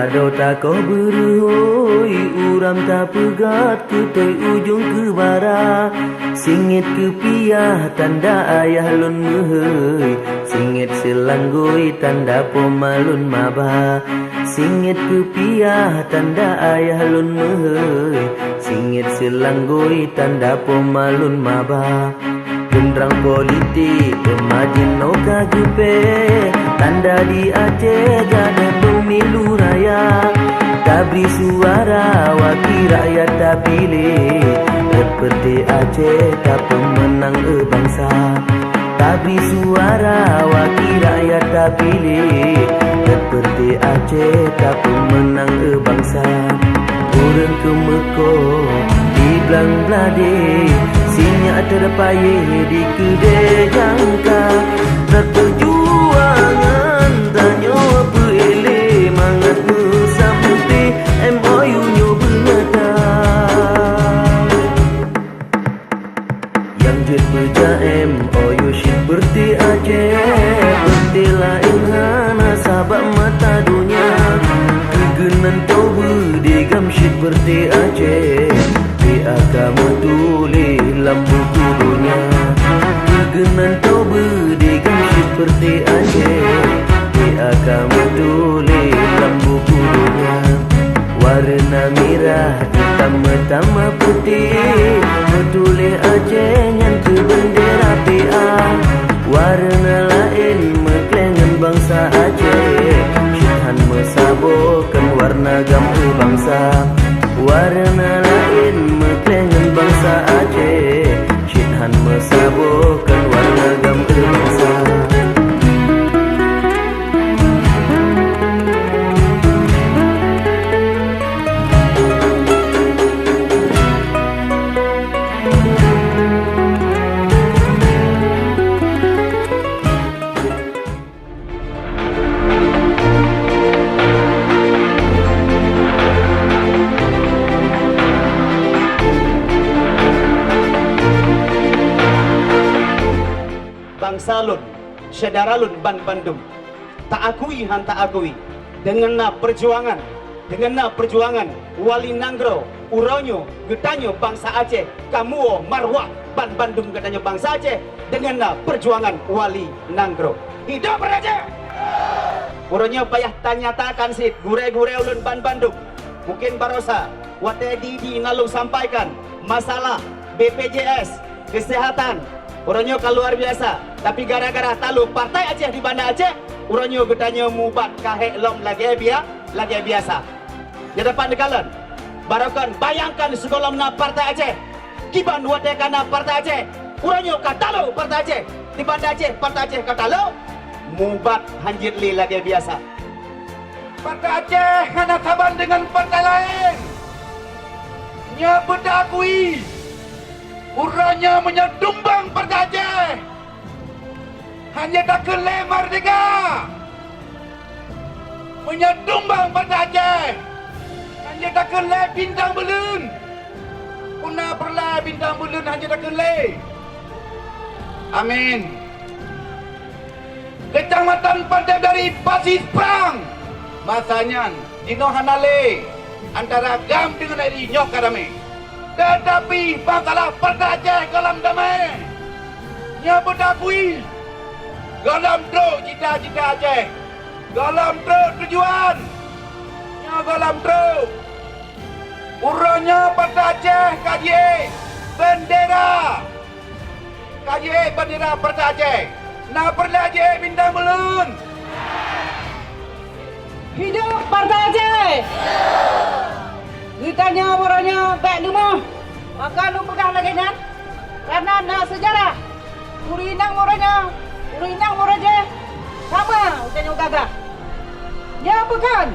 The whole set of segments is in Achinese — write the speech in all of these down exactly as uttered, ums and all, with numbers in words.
Adoe takoh beureuhôi, uram tapeugöt keu toi ujong keubara. Singiet keupiah tanda ayah lôn meuhôi, singiet seulanggôi tanda poma lôn maba. Singiet keupiah tanda ayah lôn meuhôi, singiet seulanggôi tanda poma lôn maba. Geundrang politik teuma jinoe ka geupéh, tanda di Aceh gadôh pemilu raya. Tabri suara wakil rakyat tapiléh, rot peureute Aceh tapeumeunang, eh, bansa. Tabri suara wakil rakyat tapiléh, rot peureute Aceh tapeumeunang, eh, bansa. Ureuëng keumeukoh di blang bladé, sinyak teupayéh di keudée jangka. Rot peujuangan tanyoe peuék lé mangat meusamuti M O U nyoe beunyata. Nyang jeuet peujak M O U cit peureute Aceh, peureute laén hana sabab mata donya. Keu geunan toh beudé gam cit peureute Aceh, P A K meutuléh lam buku donya. Keu geunan toh beudé gam cit peureute Aceh, P A K meutuléh lam buku donya. Wareuna mirah, itam meutamah putéh, meutuléh Aceh nyan keu beundera P A. Wareuna laén meukleh ngon bansa Aceh, cit hán meusaboh kon wareuna gam bansa. Wareuna laén meukleh ngon bansa Aceh, cit hán meusaboh kon wareuna gam bansa. Bansa lôn, syedara lôn banbandum, taakui hán taakui, deungon na peujuangan, deungon na peujuangan wali nanggroe, uroe nyoe geutanyoe bansa Aceh ka muwoe marwah banbandum geutanyoe bansa Aceh deungon na peujuangan wali nanggroe. Hidup Raja! Uroe nyoe payah tanyatakan cit gurée-gurée ulôn banbandum. Mungken barosa watée di-di na lôn sampaikan masalah B P J S, kesehatan, uroe nyoe ka luar biasa. Tapi gara-gara talo Partai Aceh di Banda Aceh, uroe nyoe geutanyoe mubat ka hék lom lagée bia-, lagée biasa. Nyoe dapat neukalon, barokon bayangkan sigohlom na Partai Aceh. Kiban watée ka na Partai Aceh, uroe nyoe ka talo Partai Aceh. Di Banda Aceh, Partai Aceh ka talo, mubat hán jeuet lé lagée biasa. Partai Aceh hana saban deungon partai laén. Nyoe beutakui, uroe nyoe meunyoe tumbang Partai Aceh, hana takheun lé merdeka. Meunyoe tumbang Partai Aceh, hana takheun lé bintang buleuen. Peue na peureulée bintang buleuen hana takheun lé. Amin. Keucamatan Pantai Dari pasis prang. Masa nyan, jinoe hana lé antara gam deungon Eri nyoe ka damé. Teutapi masalah Partai Aceh gohlom damé. Nyoe beutakui, gohlom trok cita-cita Aceh, gohlom trok tujuan. Nyoe gohlom trok. Uroe nyoe Partai Aceh ka jiék beundera. Ka jiék beundera Partai Aceh. Na peureulée jiék bintang buleuen. Hidup Partai Aceh! Geutanyoe uroe nyoe bék leumoh. Maka lôn peugah lagée nyan, kareuna na seujarah. Ureuëng inong uroe nyoe, ureuëng inong uroe jéh sama geutanyoe gagah. Nyoe peue kon?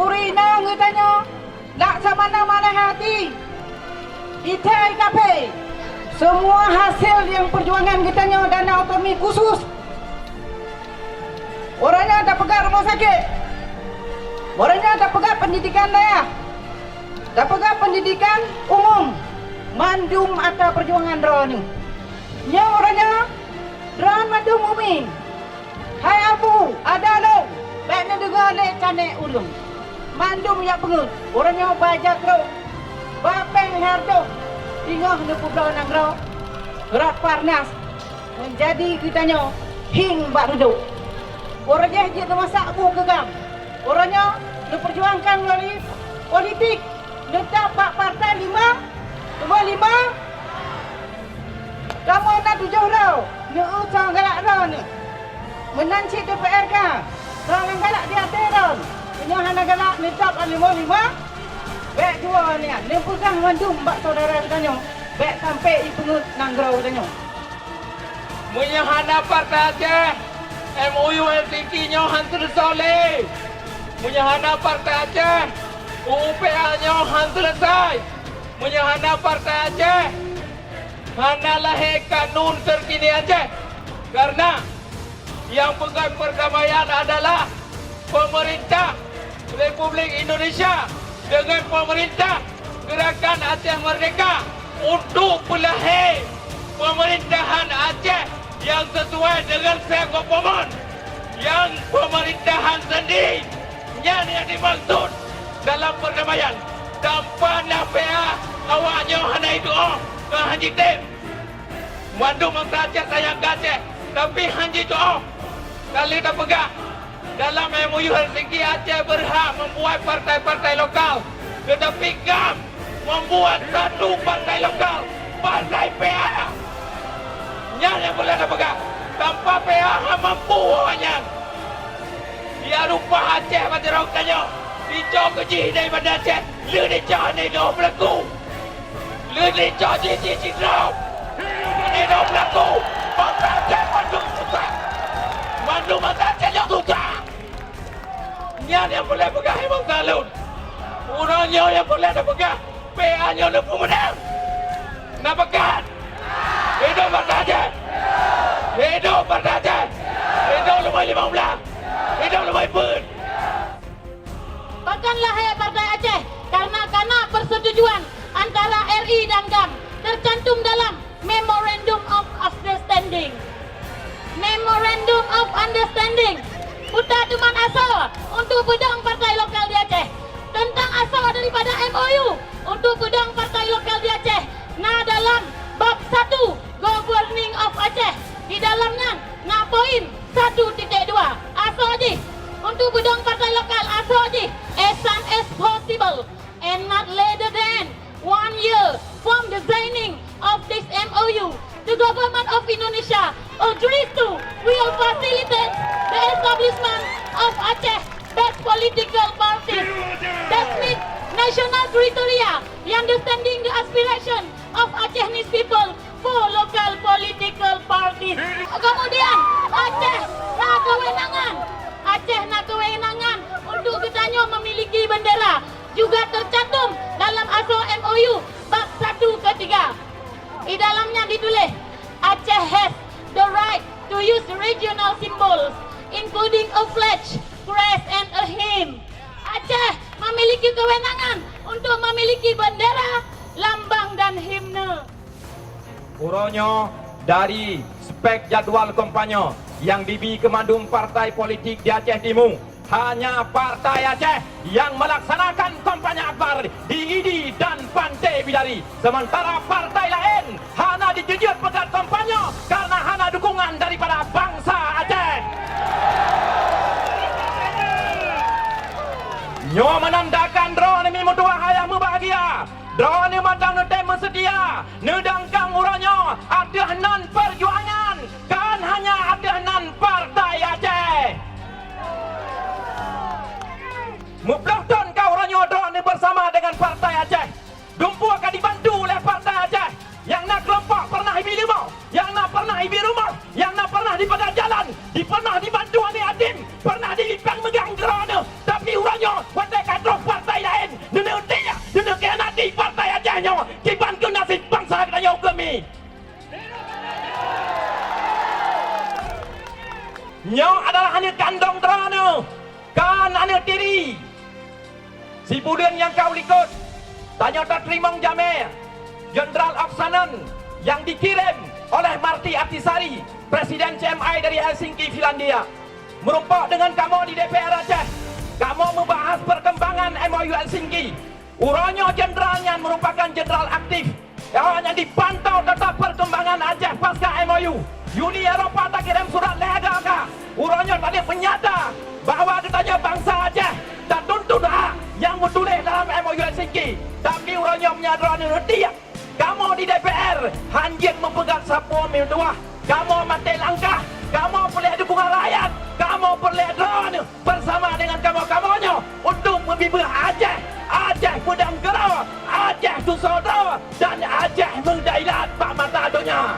Ureuëng inong geutanyoe Laksamana manah hati, ithai kaphé, semua hasil nyang peujuangan geutanyoe dan otonomi khusus. Uroe nyoe tapeugah rumoh sakét, uroe nyoe tapeugah peundidikan dayah, tapeugah peundidikan umum, mandum atra peujuangan droeneuh. Nyoe uroe nyoe droen mandum umi. Hai Abu, ada lôn, bék Deungoe lé canék ureuëng, mandum nyang peungeuet, uroe nyoe ba jatroe, ba péng hardom, teungoh neupeubloe nanggroe, rot panas, meujadi geutanyoe hieng bak reudôk. Uroe jéh jeuet neumasak bu keu GAM. Uroe nyoe neupeujuangkan meulalu politik, neutap bak partai lima, lima, lima. Kamoe na tujoh droe, neueu soe galak droeneuh. Meunan cit D P R ka, soe nyang galak di até droeneuh. Meunyoe hana galak neutap lima, lima, bék tuwoe nyan, neupeugah mandum bak syedara geutanyoe, bék sampai jipeungeuet nanggroe geutanyoe. Meunyoe hana Partai Aceh, M O U Helsinki nyoe han seuleusoe lé. Meunyoe hana Partai Aceh, U U P A nyoe han seuleusoe. Meunyoe hana Partai Aceh, hana lahé kanun teurkini Aceh. Kareuna nyang peugah perdamaian adalah pemerintah Republik Indonesia deungon pemerintah Gerakan Aceh Merdeka untuk peulahé pemerintahan Aceh nyang sesuai deungon syèk geupeumon nyang pemerintahan sendiri. Nyan nyang dimaksud dalam perdamaian. Tanpa na P A, awak nyoe hana jitu'oh, ka han jitem. Mandum bansa Aceh sayang keu Aceh, tapi han jitu'oh. Ka lheueh tapeugah, dalam M O U Helsinki Aceh berhak membuat partai-partai lokal, tetapi GAM membuat satu partai lokal, Partai P A. Nyan nyang peureulèe tapeugah, tanpa P A han mampu awaknyan. Biar upah Aceh bak jaroe tanyoe, dicok keu jih dari Banda Aceh, lheueh dicok aneuëk pelaku. Lheueh dicok jih, jih sidroe. Aneuëk pelaku. Bangsa Aceh mandum susah. Mandum bangsa Aceh nyoe susah. Nyan nyang peureulèe peugah, hai bansa lôn. Uroe nyoe nyang peureulèe tapeugah, P A nyoe neupeumeunang. Na pakat? Hidup Partai Aceh! Hidup Partai Aceh! Hidup Leumai Limong Blah! Hidup Leumai Peuet! Pakon lahé Partai Aceh? Karena kana persetujuan antara R I dan GAM tercantum dalam Memorandum of Understanding. Memorandum of Understanding. Peue teuma asoe untuk peudong partai lokal di Aceh. Tentang asoe daripada M O U untuk peudong partai lokal di Aceh na dalam bab satu Governing of Aceh. Di dalam nyan na poin satu titik dua. Asoe jih untuk peudong partai lokal, asoe jih as soon as possible and not later than one year from the signing of this M O U, the Government of Indonesia agrees to will facilitate the establishment of Aceh-based political parties that meet national criteria, understanding the aspiration of Acehese people for local political parties. Kemudian, Aceh na kewenangan. Aceh na kewenangan untuk geutanyoe memiliki bendera. Juga tercantum dalam asoe M O U bab satu ketiga. Di dalamnya ditulis, Aceh has the right to use regional symbols, including a flag, crest, and a hymn. Aceh memiliki kewenangan untuk memiliki bendera, lambang, dan himne. Uroe nyoe, dari spek jadwal kampanye nyang dibi keu mandum partai politik di Aceh Timu, hanya Partai Aceh nyang melaksanakan kampanye akbar di Idi dan Pantai Bidari, sementara partai laén hana jijeujeuet peugöt kampanye karena hana dukungan daripada bansa Aceh. Nyoe menandakan droeneuh meutuwah ayah meubahagia. Droeneuh mantong neutem meuseutia, neudangkang uroe nyoe ateueh nan peujuangan, kon hanya ateueh nan Partai Aceh. Meuploh thon ka uroe nyoe droeneuh beusama deungon Partai Aceh. Dumpeue ka dibantu lé Partai Aceh. Nyang na keulompok pernah ibi leumo, nyang na pernah ibi rumoh, nyang na pernah dipeugah jalan, dipernah dibantu aneuk yatim, pernah dilipang meugang droeneuh. Tapi uroe nyoe, watèe ka troh partai laén, neuneuk tiek, neuneuk khianati partai Aceh nyoe, kiban keu nasib bansa geutanyoe keu mi. Nyoe adalah aneuk kandong droeneuh, kon aneuk tiri. Sibuleuen nyang ka u likot, tanyoe tateurimong jamèe Jenderal Oksanen nyang dikirém oleh Martti Ahtisaari, Presiden C M I dari Helsinki, Finlandia. Meureumpok deungon kamoe di D P R Aceh, kamoe meubahas peurkembangan M O U Helsinki. Uroe nyoe jenderal nyan meurupakan jenderal aktif. Awak nyan dipantau teutab peurkembangan Aceh pasca M O U. Uni Eropa takirém surat lé agam ka. Uroe nyoe tadeuh peunyata bahwa geutanyoe bansa Aceh tatuntut hak nyang meutuléh dalam M O U Helsinki. Tapi uroe nyoe meunyoe droeneuh reuti, kamoe di D P R hanjeuet meupeugah sapeue meutuah. Kamoe maté langkah, kamoe peuléh dukungan rakyat, kamoe peuléh droeneuh bersama dengan kamoe-kamoe nyoe untuk meubibeuh Aceh, Aceh peudang keudroe, Aceh tusoe droe, dan Aceh meudailat bak mata donya.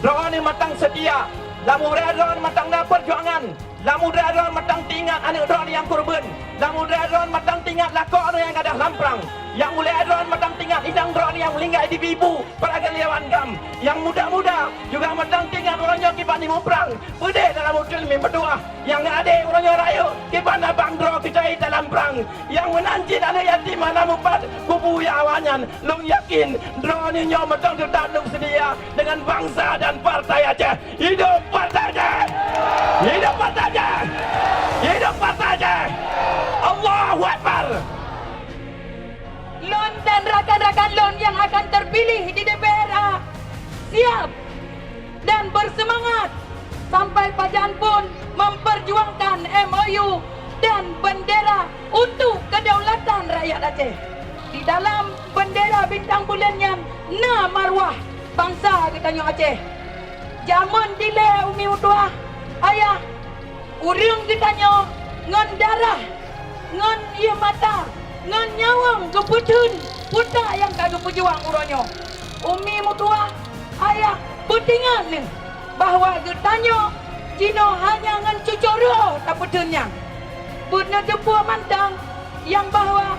Droeneuh mantong seutia, lam uroe droeneuh mantong na peurjuangan, lam uroe droeneuh mantong teuingat aneuëk droeneuh nyang keureubeuen, lam uroe droeneuh mantong teuingat lakoe droeneuh nyang gadôh lam prang, nyang mulia droeneuh mantong teuingat inong droeneuh nyang meuninggai di bibu, para geulawan GAM, nyang muda-muda juga mantong teuingat uroe nyoe kiban muprang, peudeh dalam uteuen meutuah. Nyang adé uroe nyoe rayeuk kiban abang droe keucai dalam prang. Nyang meunan cit aneuëk yatim hana mupat kubu ya awaknyan. Lôn yakin droeneuh nyoe mantong teutab lôn seutia deungon bansa dan partai Aceh. Hidup Partai Aceh! Hidup Partai Aceh! Hidup Partai Aceh! Allahu Akbar! Lôn dan rakan-rakan lôn nyang akan terpilih di D P R A siap dan bersemangat sampai pajan pun memperjuangkan M O U dan bendera untuk kedaulatan rakyat Aceh. Di dalam bendera bintang bulan nyan na maruah bansa geutanyoe Aceh. Jameun dilée umi meutuah, ayah, ureuëng geutanyoe ngon darah, ngon ié mata, ngon nyawöng geupeutheun peue nyang ka geupeujuang uroe nyoe. Umi meutuah, ayah, beuteuingat neuh bahwa geutanyoe jinoe hanya ngon cucoe reuoh tapeutheun nyan. Beuneuteupeue mantong nyang bahwa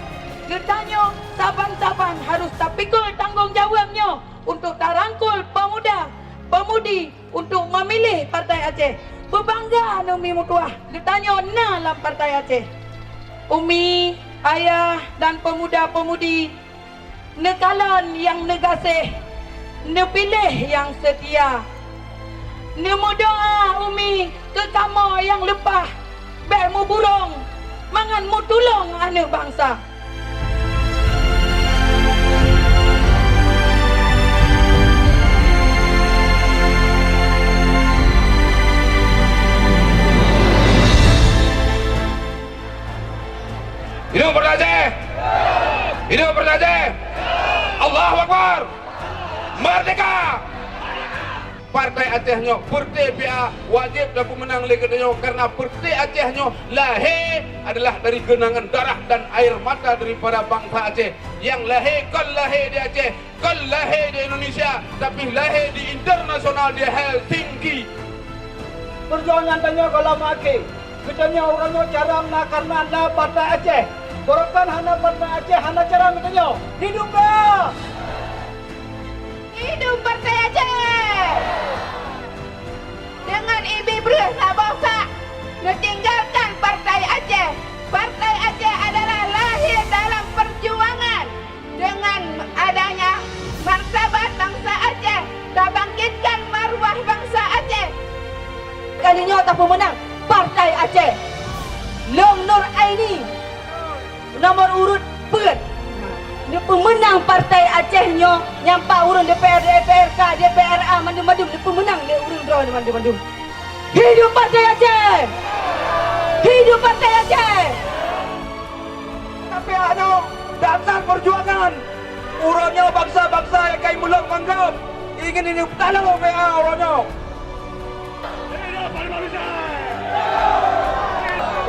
geutanyoe saban-saban harôh tapikul tanggong jaweueb nyoe untuk tarangkul peumuda, peumudi untuk meumiléh Partai Aceh. Beubangga neuh umi meutuah geutanyoe na lam Partai Aceh. Umi, ayah, dan peumuda-peumudi, neukalon nyang neugaséh, neupiléh nyang seutia. Neumeudoá umi keu kamoe nyang leupah, bék muburông mangat meutulông aneuëk bansa. Hidup Partai Aceh! Hidup Partai Aceh! Allahu Akbar! Merdeka! Partai Aceh nyoe, peureute pih wajéb tapeumeunang lé geutanyoe, karena peureute Aceh nyoe lahé adalah dari genangan darah dan air mata daripada bangsa Aceh. Nyang lahé kon lahé di Aceh, kon lahé di Indonesia, tapi lahé di internasional di Helsinki. Peujuangan tanyoe goh lom akhé. Geutanyoe uroe nyoe carông na karena na Partai Aceh. Barokon hana Partai Aceh, hana carông geutanyoe. Hidup ka! Hidup Partai Aceh! Deungon ié breueh saboh sak, neutinggalkan Partai Aceh. Partai Aceh adalah lahé dalam perjuangan. Dengan adanya martabat bangsa Aceh, tabangkitkan maruah bangsa Aceh. Kali nyoe tapeumeunang Partai Aceh. Lôn Nur Aini, nomor urut peuet, neupeumeunang Partai Aceh nyoe nyang pat ureuëng D P R, D P R K, D P R A mandum-mandum neupeumeunang lé ureuëng droeneuh mandum-mandum. Hidup Partai Aceh! Hidup Partai Aceh! Tapi nyoe dasar perjuangan. Uroe nyoe bangsa-bangsa nyang ka imulông manggab ingin ini talo P A uroe nyoe.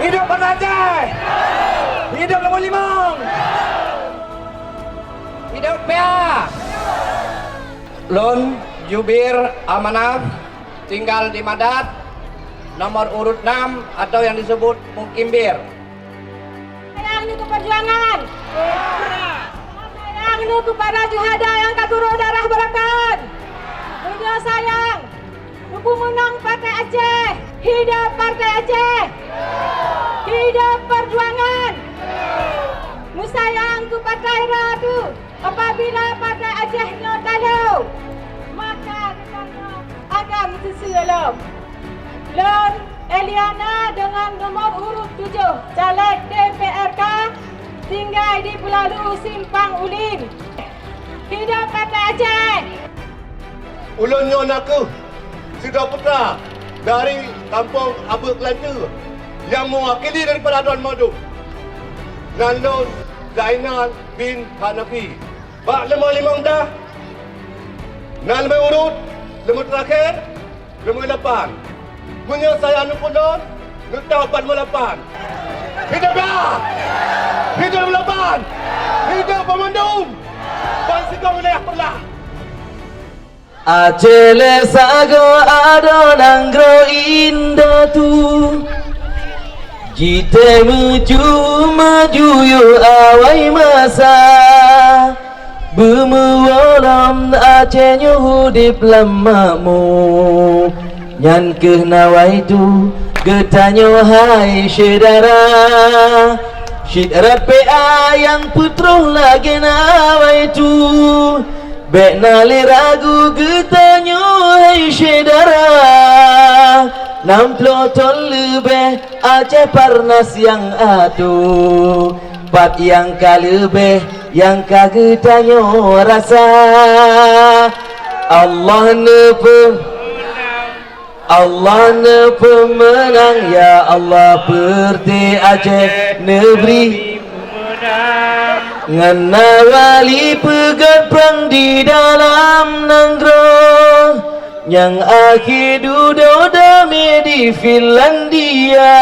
Hidup Banda Aceh! Hidup Leumo Limong! Hidup P A! Lôn Jubir Amanah, tinggal di Madat, nomor urut enam atau yang disebut Mukimbir. Sayang neuh keu perjuangan. Sayang neuh kepada syuhada nyang ka turun darah beureukat. Meunyoe sayang, neupeumeunang Partai Aceh. Hidup Partai Aceh. Hidup perjuangan. Meusayang keu partai droe teuh. Apabila Partai Aceh nyoe talo, maka geutanyoe akan meuteuseu lom. Lôn Eliana deungon nomor urut tujoh, caleg D P R K, tinggai di Peulalu Simpang Ulin. Hidup Banda Aceh! Ulôn nyoe nakeuh sidroe putra dari Kampung Abeuk Keulante nyang meuwakili daripada Tuan Madum, nan lôn Zainal bin Hanafi. Bak leumah limong dah, na leumah urut, leumah teurakhé, leumah lapan. Meunyoe saya aneuk ulôn, neutôh pat leumah lapan. Hidup dah! Hidup leumah lapan! Hidup Tuan Madum! Ban sigom wilayah Peureulak! Aceh lé sagoe adoe nanggroe indatu, jitée meuju meujuyue awai masa. Beumeuwoe lom Aceh nyoe udeb lam makmu, nyan keuh nawaitu geutanyoe hai syedara. Cit rot P A nyang peutroh lagée nawaitu, bék na lé ragu geutanyoe hai syedara. Nam ploh thon leubeh Aceh Parnas nyang atoe, pat nyang ka leubeh nyang ka geutanyoe rasa. Allah neupeu-, Allah neupeumeunang, ya Allah, peureuté Aceh neubri. Ngon na wali peugét prang di dalam nanggroe, nyang akhé dudoe damé di Finlandia.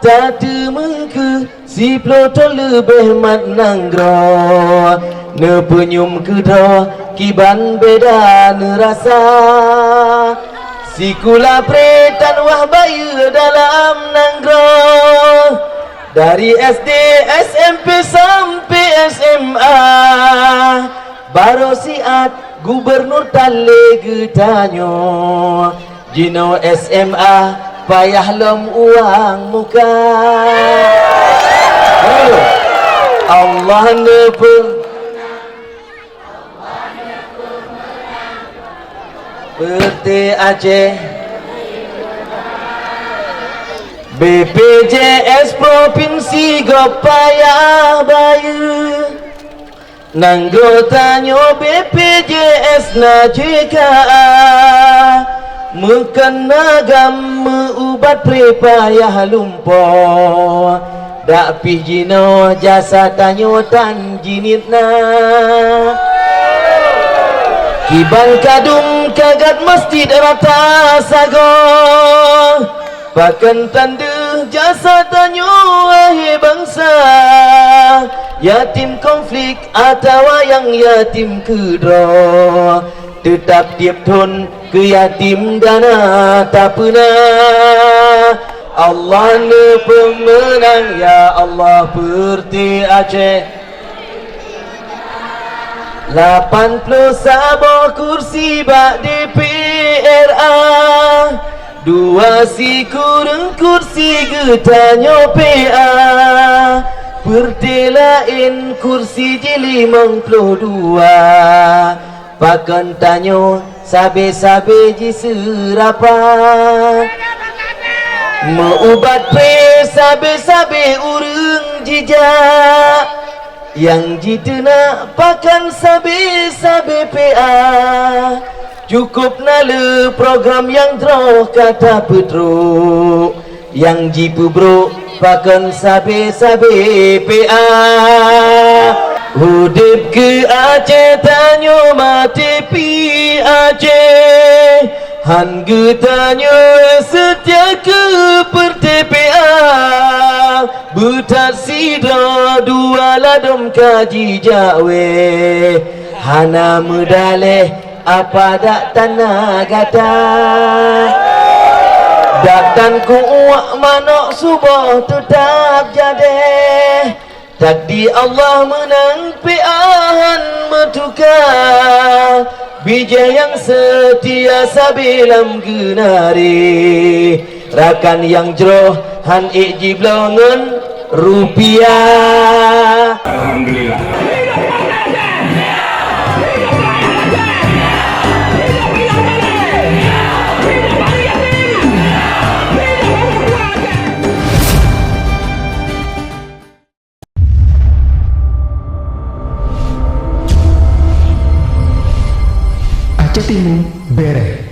Tateumeung kheueh siploh thon leubeh mat nanggroe, neupeunyum keudroe kiban beda neurasa. Sikula pré tan wah bayeue dalam nanggroe, dari S D, S M P sampai S M A. Baroe siat gubernur tan lé geutanyoe, jinoe S M A payah lom uang muka. Allah neupeu-, peureuté Aceh. B P J S provinsi gob payah bayeue. Nanggroe tanyoe B P J S na C K A, meukeunagam meu-ubat pré payah lumpoe. Dak pih jinoe jasa tanyoe tan jiniet na. Kiban kadum kagat masjid rata sagoe. Pakon tan deuh jasa tanyoe, wahé bansa, yatim konflik atawa nyang yatim keudroe, teutab tieb thon keu yatim dana tapeuna. Allah neupeumeunang, ya Allah, peureuté Aceh. Lapan ploh saboh kursi bak D P R A, dua sikureueng kursi geutanyoe P A, peureuté laén kursi jih limong ploh dua. Pakon tanyoe sabe-sabe jiseurapa. Meu-ubat pré sabe-sabe ureuëng jijak. Nyang jiteunak pakon sabe-sabe P A. Cukôp na le program nyang droe ka tapeutrok. Nyang jipeubrok pakon sabe-sabe P A. Udeb keu Aceh tanyoe maté pi Aceh. Han geutanyoe seutia keu peureuté P A. Beuthat sidroe dua ladôm ka jijak wéh. Hana meudaléh apa dak tanda gata. Dak tan kuuak manok suboh teutab jadéh. Takdi Allah meunang P A han meutuka. Bijéh nyang seutia sabe lam geunari. Rakan nyang jroh han ék jibloe ngon rupiah. Alhamdulillah. Catimu bereh.